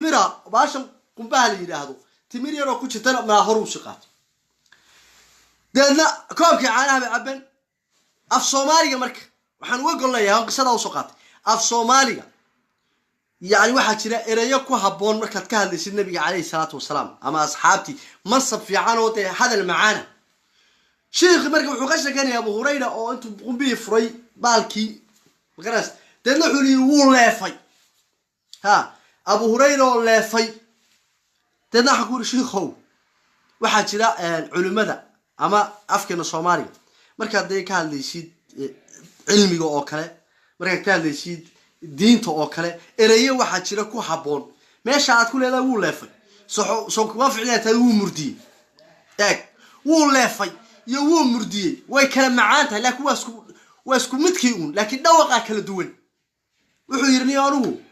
Timira baashan qumbaha la yidhaahdo, timir yaroo ku jirtana maa hor usii qaatay. Deedna koobkii caanaha bay cabbeen. Af Soomaaliga marka waxaan uga golnayaa, qisadaa usoo qaatay, af Soomaaliga yacni waxaa jira ereyo ku habboon markaad ka hadlaysid Nabiga calayhi salaatu wasalaam ama asxaabtii, mansab fiican oo dee hadal macaana. Shiikhi marka wuxuu ka sheekeynaya Abu Hurayra oo intuu qumbihii furay baalkii magaras, deedna wuxuu yihi wuu leefay. Ha, Abu Hurayra oo leefay. Deedna waxaan ku yiri, shiikhow, waxaa jira culimada ama afkeena Soomaaliga markaad dee ka hadlaysid cilmiga oo kale, markaad ka hadlaysid diinta oo kale, ereyo waxaa jira ku habboon. Meesha aad ku leedahay wuu leefay soo kuma ficnaa tahay wuu murdiyey. Eeg, wuu leefay iyo wuu murdiyey way kala macaan tahay, laakiin waa isku midkii uun, laakiin dhawaqaa kala duwan. Wuxuu yidhi, niyo anugu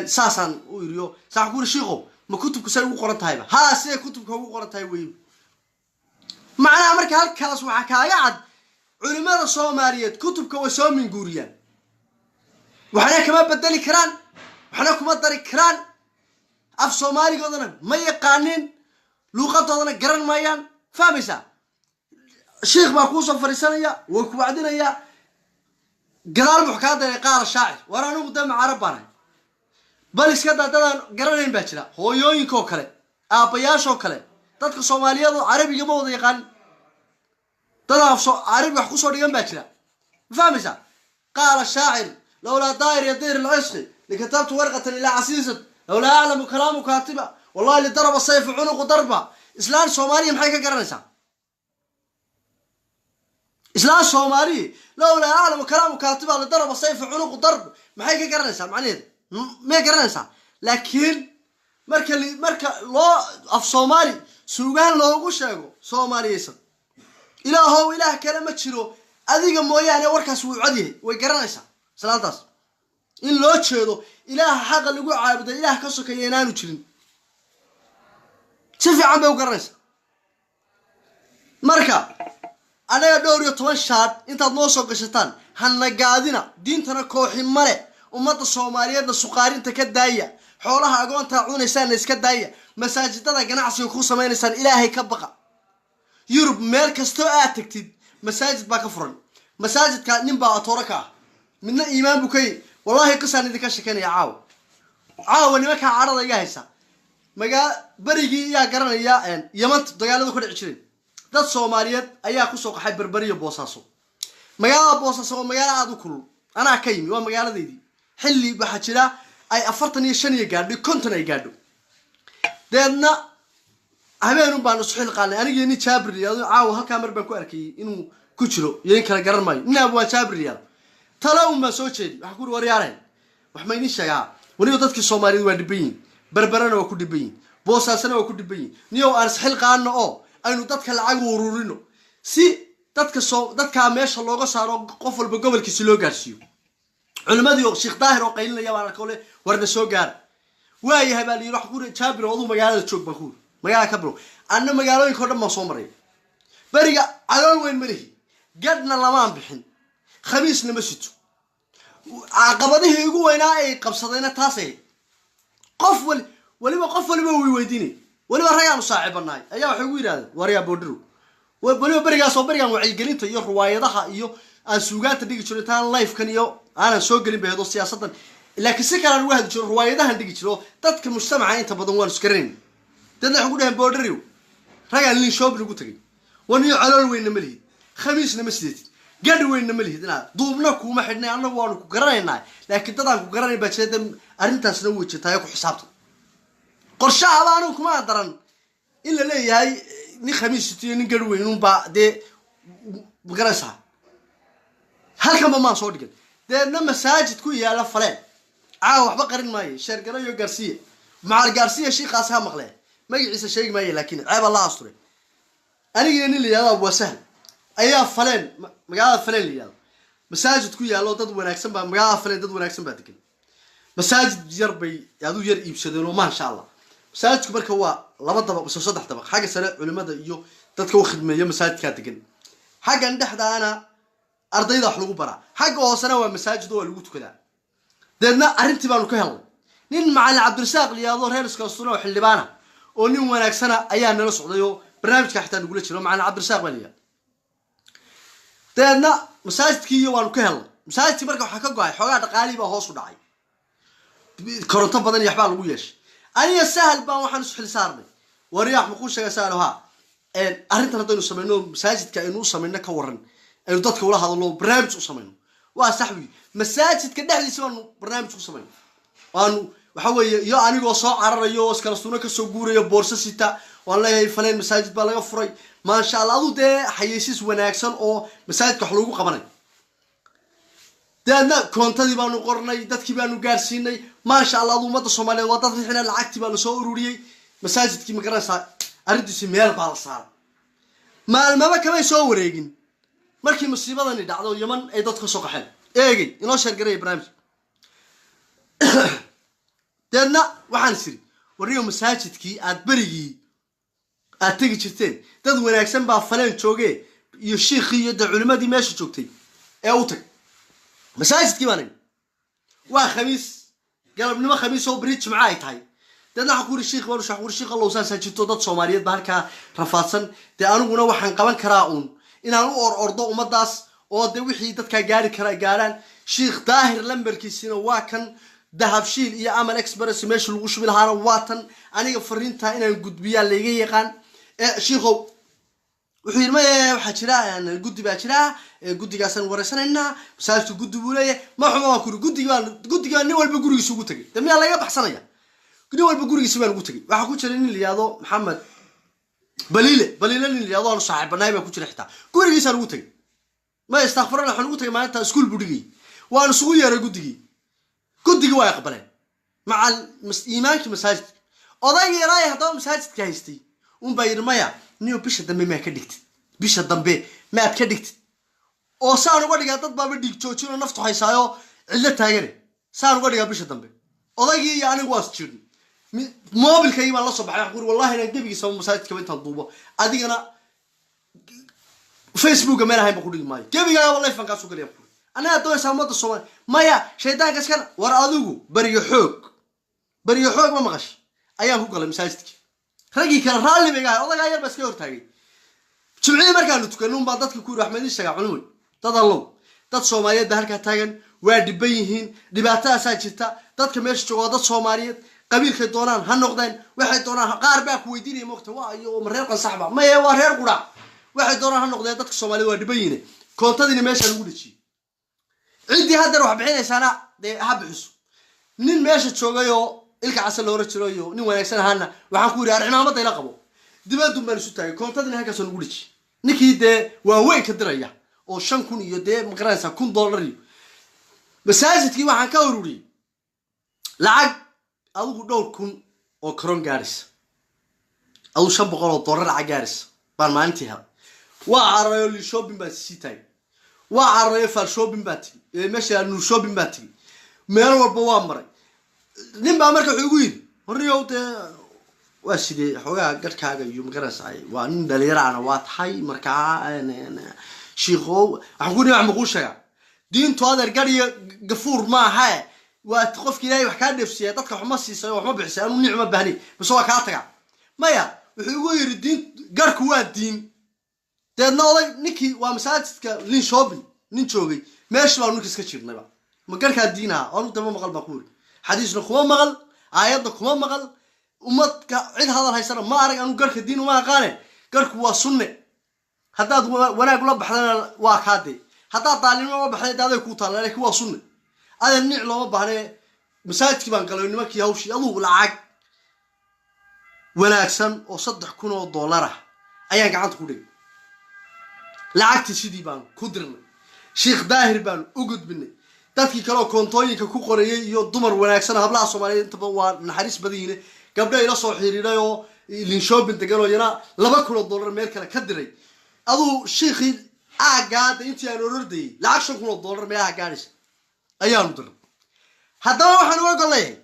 saasaan u iriyo saa ku yiri, shiikow, ma kutubka say ugu qoran tahayba? Haa, siday kutubka ugu qoran tahay wey macnaha. Marka halkaas waxaa kaaga cad culimada Soomaaliyeed kutubka way soo minguuriyaan, waxna kama bedeli karaan, waxna kuma dari karaan. Af Soomaaligoodana ma yaqaanin, luuqadoodana garan maayaan. Fahmaysaa? Shiikh baa kuusoo fadhiisanaya, way ku wacdinaya, gadaal bux kaa daray qaala shaacir. War anigu dee macarab baan ahay, bal iska daa dadaan garanayn baa jira, hooyooyinkoo kale, aabbayaashoo kale. Dadka Soomaaliyeed oo carabiga ma wada yaqaanin, dad af carabi wax kusoo dhigan baa jira. Ma fahmaysaa? Qaala shaacir lowlaa daa'ir yadiir alcishqi likatabtu warqatan ilaa casiisat lowlaa aclamu kalaamu kaatiba wallahi lidaraba sayfu cunuqu darba. Islaan Soomaaliya maxay ka garanaysaa? Islaan Soomaaliya lowlaa aclamu kalaamu kaatiba lidaraba sayfu cunuqu darb maxay ka garanaysaa? Macnaheedu may garanaysaa? Laakiin marka loo af Soomaali suugaan loogu sheego soomaaliyeysan, ilaahow ilaah kale ma jiro adiga mooyaane, warkaas wuu cod yahay, way garanaysaa islaantaas in loo jeedo ilaaha xaqa lagu caabuday ilaah ka sokeeya inaanu jirin. Si fiican bay u garanaysaa. Marka anaga dhowr iyo toban shaadh intaad noo soo gashataan hanagaadina, diintana kooxi male. Ummadda Soomaaliyeedna suqaarinta ka daaya, xoolaha agoontaa cunaysaanna iska daaya, masaajidada ganacsiga ku samaynaysaan ilaahay ka baqa. Yurub meel kastoo aad tagtid masaajid baa ka furan. Masaajidka nin baa atooro ka ah, midna iimaan buu ka yi. Wallahi qisaan idinka shekeynaya caawa. Caawa nimankaa cadhada iga haysa magaa berigii iyaa garanaya Yamanta dagaaladu ka dhici jireen. Dad Soomaaliyeed ayaa kusoo qaxay Berberiyo Boosaaso. Magaalada Boosaaso waa magaalo aada u kulul, anaa ka yimi, waa magaaladeydii. Xilli waxaa jira ay 45 iyo gaadho, 50 ay gaadho. Deedna habeenun baan isu xil qaadnay anigii nin Jaabir yado. Caawa halkaa mar baan ku arkayay inuu ku jiro iyo in kale garan maayo. Nin waa Jaabir yado, tala un baan soo jeedi. Waxaan ku uri, waryaareen, wax ma idin sheegaa? Weliba dadkii Soomaaliyeed waa dhiban yihin, Berberana waa ku dhiban yihin, Boosaasana waa ku dhiban yihin. Niyow, aan isxil qaadno oo aynu dadka lacag ururino si dadka soo dadkaa meesha looga saaro, qof walba gobolkiisi loo gaarsiiyo. Culimadii oo Sheekh Daahir oo qaylinaya baan arka ole, warna soo gaara. Waayahay baa la yidhi. Waxaan ku uri, Jaabir, aduu magaalada joog baan ku uri, magaalada ka bilow. Anna magaalooyinka o dhan baan soo maray. Beriga calool weyn ma lihi, gadhna lamaan bixin, khamiisna ma sito. Caqabadihii ugu weynaa ay qabsadayna taasay. Qof wali weliba, qof waliba way weydiinay. Weliba ragaanu saaxiibanahay ayaa waxay ugu yidhahdeen, waryaa Boodhirow, weliba berigaas oo berigaan wacyigelinta iyo ruwaayadaha iyo aan suugaanta dhigi jiro, intaan lifekan iyo aanan soo gelin bahdo siyaasaddan, laakiin si kale aan uga hadli jiro, ruwaayadahan dhigi jiro, dadka mujtamaca inta badan waan isgaranayn. Dadna waxay ku dhaheen, Boodhariw, ragaan lin shopping ugu tagay, waniyo calool weynna ma lihid, khamiisna ma sideetid, gadhi weynna ma lihid, inaad duubna kuuma xidhnay, annagu waanu ku garanaynaa, laakiin dadaan ku garanayn baa jira. De arrintaasna way jirtaayo ku xisaabtan qorshahaba anigu kuma daran in la leeyahay nin khamiis sito iyo nin gadhi weyn unbaa dee magaraysaa. Halkanba maan soo dhigan. Deedna masaajid ku yaala Faleen, caawa waxba qarin maayo, sheergarayo Gaarsiya macal Gaarsiya shiikaas ha maqlee, magaciisa sheegi maayo, laakiin ceeb Allah asture. Anigina nin la yihahdo Abwaa Sahl ayaa Faleen, magaalada Faleen la yihahdo masaajid ku yaallo. Dad wanaagsan baa magaalada Faleen, dad wanaagsan baa degan. Masaajid yar bay aduu yar iibsadeen oo maasha Allah. Masaajidku marka waa laba dabaq mise saddex dabaq. Xagga sare culimada iyo dadka u khidmeeya masaajidkaa degan, xaggan dhexdaana ardayda wax lagu baraa, xagga hoosena waa masaajid oo waa lagu tukadaa. Deedna arrintii baanu ka helnay. Nin Macalin Cabdirasaaq liyaado, reer Iskaastuna oo xildhibaana oo nin wanaagsana ayaa nala socday oo barnaamijka xitaa nagula jiro. Macalin Cabdirasaaq baa liyaa. Dabeedna masaajidkii iyo waanu ka helnay. Masaajidkii marka waxaa ka go-ay xoogaa dhaqaalihii baa hoos u dhacay, koronto badan iyo waxbaa lagu yeeshay. Aniga Sahal baan waxaan isu xil saarnay, wariyaax makuu sheega Sahal, ha arrintan haddaynu samayno, masaajidka aynu u samayno, ka waran aynu dadka ula hadalno, barnaamij u samayno? Waa sax buyi. Masaajidka dhexdiisa baanu barnaamij ku samayno. Waanu waxa weeye iyo anigoo soo cararayo oo iskala suno kasoo guurayo, boorso sita, waan leeyahay Faleen masaajid baa laga furay, maasha Allah. Aduu dee xayeysiis wanaagsan oo masaajidka wax loogu qabanayo. Dabeedna koontadii baanu qornay, dadkii baanu gaarsiinay, maasha Allah. Adu ummadda Soomaaliyeed waa dad rixina, lacagtii baa lasoo ururiyey. Masaajidkii, ma garanaysaa, arrintiisi meel baa la saaray. Maalmaba kamay soo wareegin markii musiibadani dhacdo, Yaman ay dadku ka soo qaxeen. Eegey, inoo share garaya barnaamij. Deedna waxaan is iri, warriyo masaajidkii aad berigii aad tegi jirteen, dad wanaagsan baa Faleen jooge, iyo shiikhii iyo dee culimadii meesha joogtay ee u tag. Masaajidkii baan imi. Waa Khamiis, galabnimo Khamiis oo beri Jimco ay tahay. Deedna waxaan ku yiri shiikh, baan ku yiri, shiikh allow, saasaa jirto, dad Soomaaliyeed baa halkaa rafaadsan. Dee aniguna waxaan qaban karaa uun inaan u or ordo ummadaas oo dee wixii dadkaa gaari kara gaaraan. Shiikh Daahir lambarkiisina waa kan, Dahabshiil iyo Amal Express meesha lagu shubi lahaana waa tan. Aniga fariintaa inaan gudbiyaa layga yaqaan. Shiikhow, wuxuu yidhi, maya, waxaa jira guddi baa jira, guddigaasaan wareysanaynaa, masaajidku guddi buu leeyahay. Ma xuma, waan kuri, guddigii baan nin walba gurigiisa ugu tegay. De miyaa laga baxsanaya? Nin walba gurigiisa baan ugu tegay. Waxaa ku jira nin la yihahdo Maxamed Baliile, Baliile nin la yihahdo aanu saaxiibanahay baa ku jira, xitaa gurigiisaan ugu tegay. Ma istakfurana, waxaan ugu tegay maalinta iskuul buu dhigay. Waan isugu yeeray guddigii. Guddigii waa aqbaleen macal iimaankii masaajidka. Odayga yaraaya haddaba masaajidka haystay un baa yidhi, maya niyo, bisha dambe maad ka dhigtid, bisha dambe maad ka dhigtid? Oo saan uga dhigaa? Dad baaba dhiig joojin oo naftu haysaayo cidlo taagane, saan uga dhigaa bisha dambe? Odaygii iyo anigu waas jirn. Mobilkaygii baan la soo baxay. Waxaan ku uri, wallahi inaan gebigiisaba masaajidkaba intaan duubo, adigana Facebooka meel ahayn ba ku dhigi maayo, gebigaagaba live baan kaasoo gelaya. Kuri, annagaa doonaysaa ummadda Soomaaliya. Maya, shaydaanka iskana war adigu beriyo xoog, beriyo xoog ma maqash ayaan ku galay masaajidkii. Raggii kale raalli bay gahay, odagaa yar baa iska hortaagay. Jimcihii markaanu tukanay un baa dadka ku yiri, waxma idiin sheegaa culimoy, dad allow, dad Soomaaliyeed baa halkaa taagan, waa dhiban yihiin, dhibaatadaasaa jirta. Dadka meesha jooga waa dad Soomaaliyeed, qabiilkay doonaan ha noqdeen, waxay doonaan. Qaar baa ku weydiinaya, moogta, waa iyo ma reer Qansaxba? Maye, waa reer Qudhac. Waxay doonaan ha noqdeen, dadka Soomaaliyed waa dhiban yihiin. Koontadiina meesha lagu dhejiyey, ciddii haddana wax bixinaysaana dee ha bixiso. Nin meesha joogayoo Ilka Casa loola jiro iyo nin wanaagsan ahaana waxaan ku yidhi, ar cimaamadda ila qabo. Dibadun baan isu taagay, koontadiina halkaasoo lagu dhejiyey. Ninkii dee waaweyn ka diraya oo 5,000 iyo dee maqaranaysaa $1,000 iyo masaajidkii waxaan ka ururiyey lacag adigu dhowr kun oo karon gaaraysa, adigu $500 lacag gaaraysa baan maalintii helay. Waa cararayo, Linshopping baan sii taagay, waa cararayo, Falshopping baa tigi, meesha Nuur Shopping baa tigi, meel walba waa maray. Nin baa marka wuxuu igu yidhi, horriyow, dee waa sidee xoogaa garhkaaga iyo magaranaysaa, waa nin dhalinyaraana waa tahay. Markaa shiikow, waxaan ku yidhi, wax makuu sheegaa? Diintu adeer gar iyo gafuur maaha. Waa qofka Ilaahay wax kaa dheefsiiya, dadka waxma siisay oo waxma bixisay. Anuu nicma bahnay mise waa kaa tagaa? Maya, wuxuu igu yidhi, diin garhku waa diin. Deedna oday ninkii waa masaajidka Lin Shopping nin joogay, meesha baanu ninka iska jirnayba. Ma garhkaa diinaha? Anu dama maqal baan ku yiri, xadiisna kuma maqal, aayadna kuma maqal, ummadka cid hadal haysana ma arag. Anu garhka diin uma aqaane. Garhku waa sunne. Haddaad wanaag ula baxdana waa kaadee, haddaad daalinimo ula baxday de aday kuu taalla, laakiin waa sunne adeer, nic looma baahne. Masaajidkii baan galay, nimankii hawshii, aduu lacag wanaagsan oo $3,000 ah ayaan gacanta ku dhigay. Lacagtii sidii baan ku dirnay, Sheikh Daahir baan u gudbinay. Dadkii kale oo koontooyinka ku qorayay iyo dumar wanaagsan, hablaha Soomaaliyeed inta badan waa naxariis badan yihiin, gabdho ila soo xiriiray oo Linshopping degan oo iyana $2,000 meel kale ka diray. Aduu shiikhii aagaada intii aan orordayay lacag $5,000 meelaha gaadhaysa ayaanu dirnay. Haddaba waxaan uga golleeyahay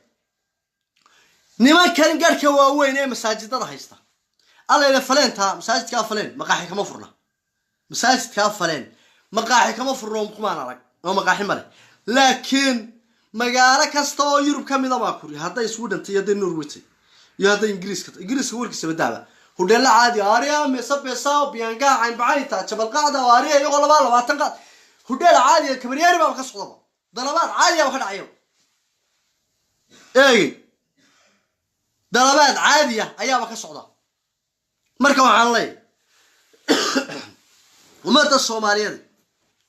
nimankan garhka waaweyn ee masaajidada haysta, allayla Faleentaa, masaajidkaa Faleen maqaaxi kama furna, masaajidkaa Faleen maqaaxi kama furno, kumaan arag oo maqaaxi male, laakiin Magaalo kasta oo Yurub ka mida baa kuri, hadday Sweden tay, hadday Norway tay iyo hadday Ingiriiska tay. Ingiriiska warkiisa badaaba, hudheella caadi aariya mesa besa biyangaha caynbacaynta jabalqacda aariya, iyagoo 22 qaad hudheel caadiya, kabaryaari baaba ka socdaba, dalabaad caadiyaaba ka dhacayaba. Eegey, dalabaad caadiya ayaaba ka socda. Marka waxaan leeyahay ummadda Soomaaliyeed,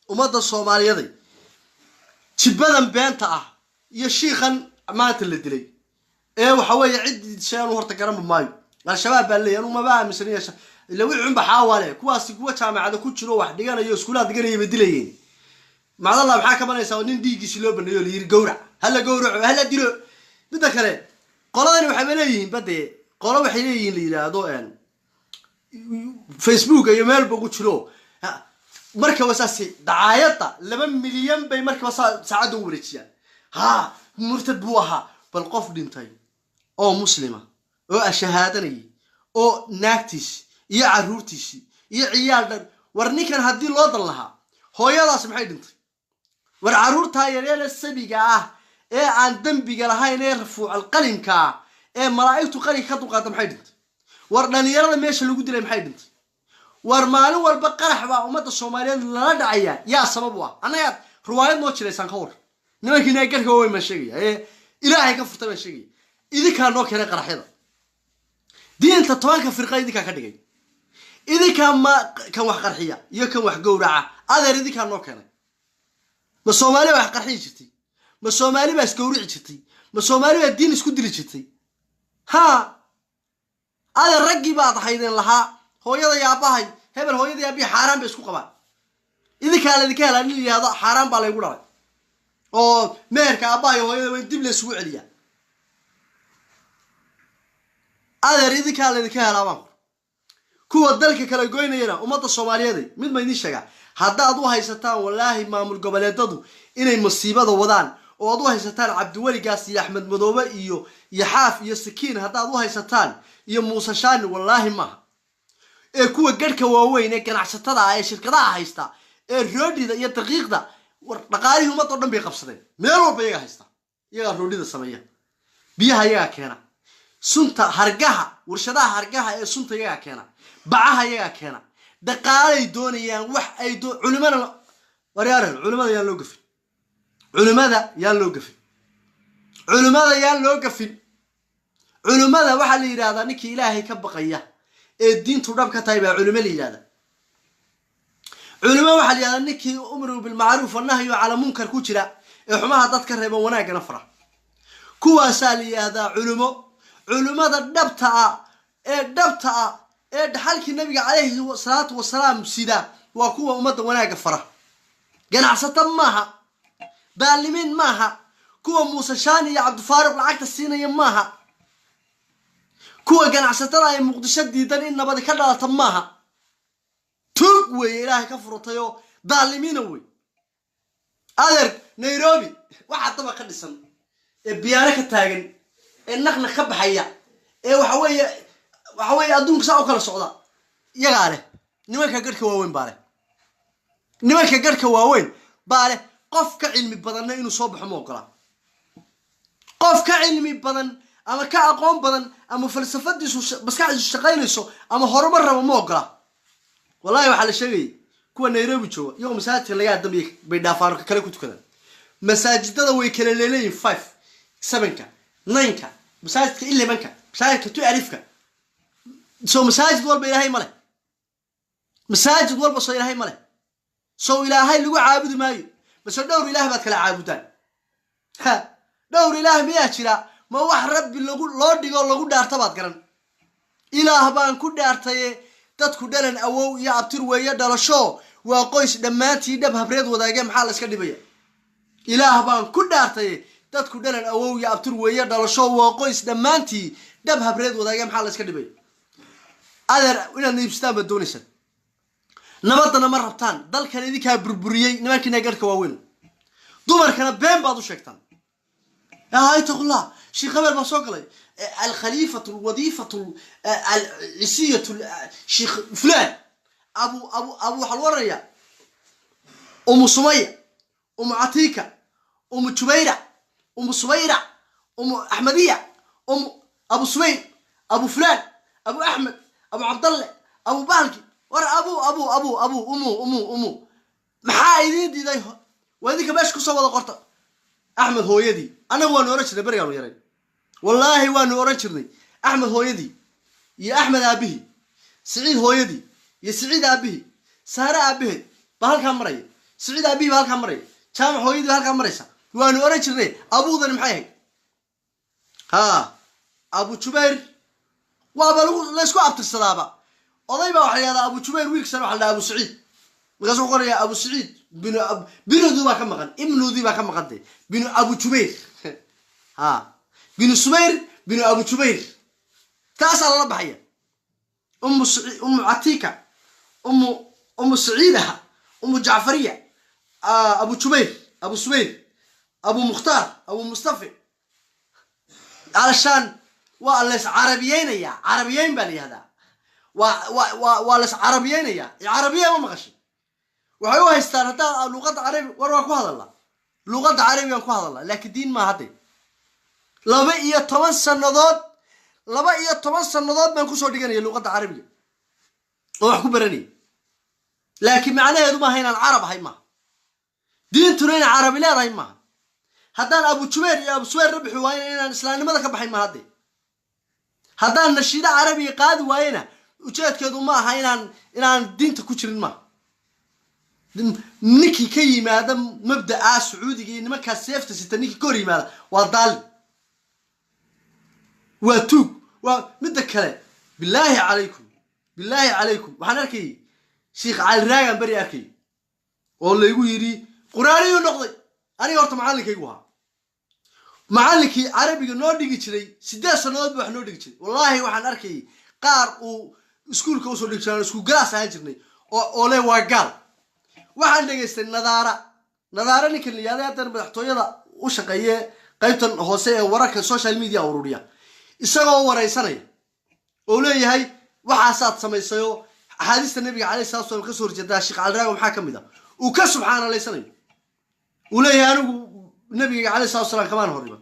ummadda Soomaaliyeeday, jibbadan beenta ah iyo shiikhan maanta la dilay ee waxa weeye ciddii dishay anu horta garanba maayo. Al-Shabaab baa leeyahy, anu maba aaminsanaya, ila wixii unba xaawale kuwaasi, kuwa jaamacada ku jiro, wax dhiganayo, iskuulaha dhiganaya bay dilayeen. Macdallah, maxaa ka banaysaa nin dhiiggiisi loo baneeyo, la yiri gawrac, hala gawraco, hala dilo? Midda kale, qoladani waxayba leeyihiin badee, qolo waxay leeyihiin la yidhaahdo Facebook iyo meelba ugu jiro. Markaba saas dacaayadda 2 milyan bay markaba saa saacadda u wareejiyaan. Ha, murtad buu ahaa. Bal qof dhintay oo muslima oo ashahaadanayay oo naagtiisi iyo carruurtiisii iyo ciyaal dhan, war ninkan haddii loo dan lahaa, hooyadaas maxay dhintay? War carruurtaa yareele sabiga ah ee aan dembiga lahayn ee rafuucal qalinka ah ee malaa'igtu qalinka ka dulqaata maxay dhintay? War dhalinyarada meesha lagu dilay maxay dhintay? War maalin walba qarax baa ummadda Soomaaliyeed lala dhacaya, yaa sabab u ah? Annagaad riwaayad noo jiraysaan ka war. Nimankiina garka waaweyn baan sheegaya ee Ilaahay ka furtay baan sheegaya. Idinkaa noo keenay qaraxyada. Diinta 10-ka firqa idinkaa ka dhigay. Idinkaa ma kan wax qarxiya iyo kan wax gowraca. Adeer, idinkaa noo keenay. Ma Soomaali baa wax qarxiyi jirtay? Ma Soomaali baa isgowrici jirtay? Ma Soomaali baa diin isku dili jirtay? Ha, adeer, raggii baad ahaydeen lahaa hooyada yaabahay hebel, hooyada yaabihi xaaraan bay isku qabaan. Idinkaa laydinka helaa nin yihahdo xaaraan baa laygu dhalay oo meherka aabbaha iyo hooyada waa in dib la isugu celiyaa. Adeer, idinkaa laydinka helaa baan kuwa dalka kala goynayana. Ummadda Soomaaliyeeday, mid ma idiin sheegaa? Haddaad u haysataan wallaahi maamul goboleedadu inay masiibada wadaan, oo aad u haysataan Cabdiweligaas iyo Axmed Madoobe iyo Xaaf iyo Sakiin, haddaad u haysataan iyo Muuse Shaani, wallaahi maaha. Ee kuwa garhka waaweyn ee ganacsatada ah ee shirkadaha haysta ee roodhida iyo daqiiqda, war dhaqaalihii ummadda o dhan bay qabsadeen. Meel walba iyagaa haysta, iyagaa roodhida sameeya, biyaha iyagaa keena, sunta hargaha, warshadaha hargaha ee sunta iyagaa keena, bacaha iyagaa keena. Dhaqaalay doonayaan wax ay culimana. Waryaareen, culimada yaan loo gafin, culimada yaan loo gafin, culimada yaan loo gafin. Culimada waxaa la yidhahdaa ninkii Ilaahay ka baqaya ee diintu dhab ka tahay baa culimo la yidhahdaa. Culimo waxaa la yidhahdaa ninkii umru bilmacruuf wanahyu calaa munkar ku jira ee xumaha dadka reeba, wanaaggana fara. Kuwaasaa la yidhahdaa culimo. Culimada dhabta ah ee dhabta ah ee dhaxalkii Nabiga calayhi salaatu wasalaam sida waa kuwa ummadda wanaagga fara. Ganacsato maaha, daalimiin maaha, kuwa Muuse Shaani iyo Cabdifaaruq lacagta siinaya maaha, kuwa ganacsatada ay Muqdisho diidan in nabadi ka dhalata maaha. Tuug weeye Ilaahay ka furatayoo daalimiina wey. Adeer, Nairobi waxaa daba ka dhisan ee biyaano ka taagan ee naqnaq ka baxaya ee waxa weeye adduunka saa u kala socda iyagaa leh. Nimanka garhka waaweyn baa leh, nimanka garhka waaweyn baa leh. Qof ka cilmi badanna inuu soo baxo ma ogola. Qof ka cilmi badan ama ka aqoon badan ama falsafadiisu, maskaxdiisu shaqaynayso ama horumar rabo ma ogola. Wallahi waxaa la sheegayay kuwa Nairobi jooga iyagoo masaajidka laga adamaya bay dhaafaan ka kale ku tukadaan. Masaajidada way kala leeleeyihin, 5, 7-ka, 9-ka, masaajidka 11-ka, masaajidka 12-ka. Soo masaajid walba Ilaahay ma leh? Masaajid walba soo Ilaahay ma leh? Sow Ilaahay lagu caabudi maayo? Mase dhowr ilaah baad kala caabudaan? Ha, dhowr ilaah miyaa jira? Ma wax Rabbi lagu loo dhigo lagu dhaarta baad garan? Ilaah baan ku dhaartaye, dadku dhalan awow iyo abtir weeye dhalasho, waa qoys dhammaantii dhab habreed wadaage, maxaa la iska dhibaya? Ilaah baan ku dhaartaye, dadku dhalan awow iyo abtir weeye dhalasho, waa qoys dhammaantii dhab habreed wadaage, maxaa la iska dhibaya? Adeer, inaad iibsataan baad doonaysaan, nabadana ma rabtaan. Dalkan idinkaa burburiyey, nimankiina garhka waaweyn. Dumarkana been baad u sheegtaan. Itaqullah, sheekh hebel baa soo galay, alkhaliifatu alwadiifatu alcisiyatu, sheekh fulan, abu waxaa lagu oranayaa Umu Sumaya, Umu Catiika, Umu Jubayra. Umu Subayra, Umu Axmediya, Umu Abu Subayr, Abu Fulaan, Abu Axmed, Abu Cabdalle, Abu Bahalki. War abu abu abu abu umu umu umu, maxaa idiin diiday? Waa idinka meesha kusoo wada qorta Axmed hooyadii. Annagu waanu ohan jirnay berigaanu yaray, wallaahi waanu ohan jirnay Axmed hooyadii iyo Axmed aabihii, Siciid hooyadii iyo Siciid aabihii, Saare aabaheed baa halkaa maraya, Siciid aabihii baa halkaa maraya, Jaamac hooyadii baa halkaa maraysa. Waanu ohan jirnay. Abuudani maxay ahayd? Ha, Abu Jubayr waaba lagu laysku abtirsadaaba. Oday baa waxa la yihahdaa Abu Jubayr, wiilkiisana waxa la dhaha Abu Saciid. Markaasuu qorayaa Abu Saciid binu, binudii baa ka maqan, ibnudii baa ka maqan de, binu Abu Jubayr, ha, binu Subayr, binu Abu Jubayr, taasaa lala baxaya. Umu Umu Catika, Umu Saciidaha, Umu Jacfariya, Abu Jubayr, Abu Subayr, Abu Mukhtaar, Abu Mustafa. Alashaan waa lays carabiyeynayaa. Carabiyeyn baa la yihahdaa. Waa lays carabiyeynayaa. Carabiya ma maqashay? Waxay u haystaan haddaa luuqadda carabi. War waan ku hadalnaa luuqadda carabigaan ku hadalnaa, laakiin diin maa hadde. 12 sannadood, 12 sannadood baan kusoo dhiganaya luuqadda carabiga oo wax ku baranaya, laakiin macnaheedu maaha inaan carab ahay. Maaha diintuna inay carabi leedahay maaha. Haddaan Abu Jubayr iyo Abu Subayr la bixi waayena inaan islaamnimada ka baxay maaha hadde. Haddaan nashiido carabiga qaadi waayena ujeedkeedu ma aha inaan diinta ku jirin maaha. Ninkii ka yimaada mabda'aa Sacuudiga iyo nimankaas seefta sita, ninkii ka hor yimaada waa daalin, waa tuug. Waa midda kale, bilaahi calaykum, bilaahi calaykum, waxaan arkayay Sheikh Cali Raagaan beri arkayay oo laygu yidhi quraaniyuu noqday. Aniga horta macallinkaygu ahaa, macallinkii carabiga noo dhigi jiray, 8 sannadood ba wax noo dhigi jiray. Wallaahi waxaan arkayay qaar uu iskuulka usoo dhigi jiray, aan isku galaas ahaan jirnay, oo le waa gaal. Waxaan dhegaystay Nadaara. Nadaara ninkan la yihahday haddana madaxtooyada u shaqeeye, qaybtan hoose ee wararka social media ururiya, isagoo waraysanaya oo leeyahay waxaasaad samaysayoo axaadiista nabiga calayhi salatu slam kasoo horjeedaa. Sheekh Caliraago maxaa ka mid a uu ka subxaanalaysanayo, uu leeyahay anigu nabiga calayhi salatu salaam kamaan hor iman.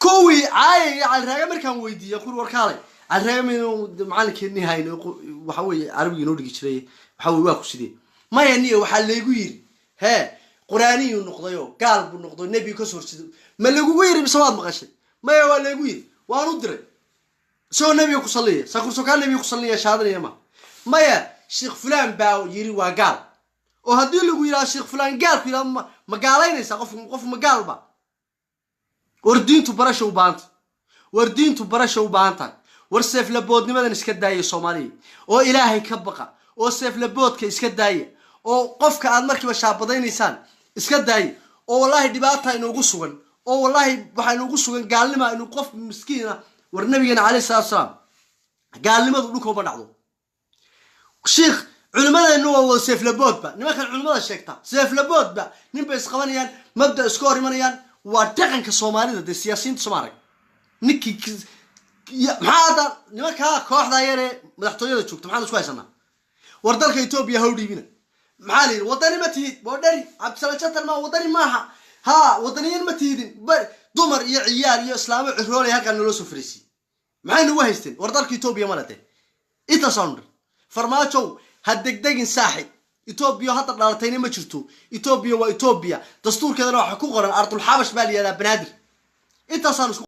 Kuwii caayaya Caliraaga markaan weydiiya kuri, warkaalay, Caliraaga maynu macalinkeeni hayn? Waxa weeye carabiga inoo dhigi jiray. Waxa weye waa ku sidee? Maya niyo, waxaa laygu yiri hee quraaniyuu noqdayo, gaal buu noqday, nebigu kasoo horjeedo. Ma lagugu yiri mise waad maqashay? Maya, waa laygu yiri, waan u diray isagoo nebiga ku salliyaya. Sakursokaa nebiga ku sallinaya shaadanaya ma? Maya, Sheekh Fulaan baa yiri waa gaal. Oo haddii lagu yidhaha Sheekh Fulaan gaalku yidhahdo, ma gaalaynaysaa? Qof ma gaal ba? War diintu barasha u baahanta, war diintu barasha u baahan tahay. War seeflaboodnimadan iska daaya Soomaaliya, oo Ilaahay ka baqa, oo seeflaboodka iska daaya, oo qofka aad markiiba shaabadaynaysaan iska daaya, oo wallaahi dhibaata inugu sugan, oo wallaahi waxaa inugu sugan gaalnima inuu qof miskiina. War nabigeena calayhi salatu salaam gaalnimadu dhulka uma dhacdo. Shiikh, culimmadeennu waa wada seeflaboodba. Nimankan culimmada sheegta seeflaboodba, nin bay isqabanayaan, mabda iska hor imanayaan. Waa dhaqanka Soomaalida dee. Siyaasiyiinta sooma arag ninkii maxaa hadda nimankaa kooxda yaree madaxtooyada joogta maxaan isku haysanaa? War dalka Etoobiya haw dhiibina. Maxaa la yidhi? Wadani ma tihid, boodhari Cabdisalaam Jatal ma wadani maaha. Ha, wadaniyan ma tihidin. Dumar iyo ciyaal iyo islaamo ciroolay halkaa naloo soo fariisiyey. Maxay nagu haysteen? War dalka Etoobiya ma lete. Intaasaan dhir. Farmaajow, ha degdegin saaxib. Etoobiya hadda dhalatayna ma jirto. Etoobiya waa Etoobiya, dastuurkeedana waxaa ku qoran ardulxabash baa la yihahdaa Banaadir. Intaasaan isku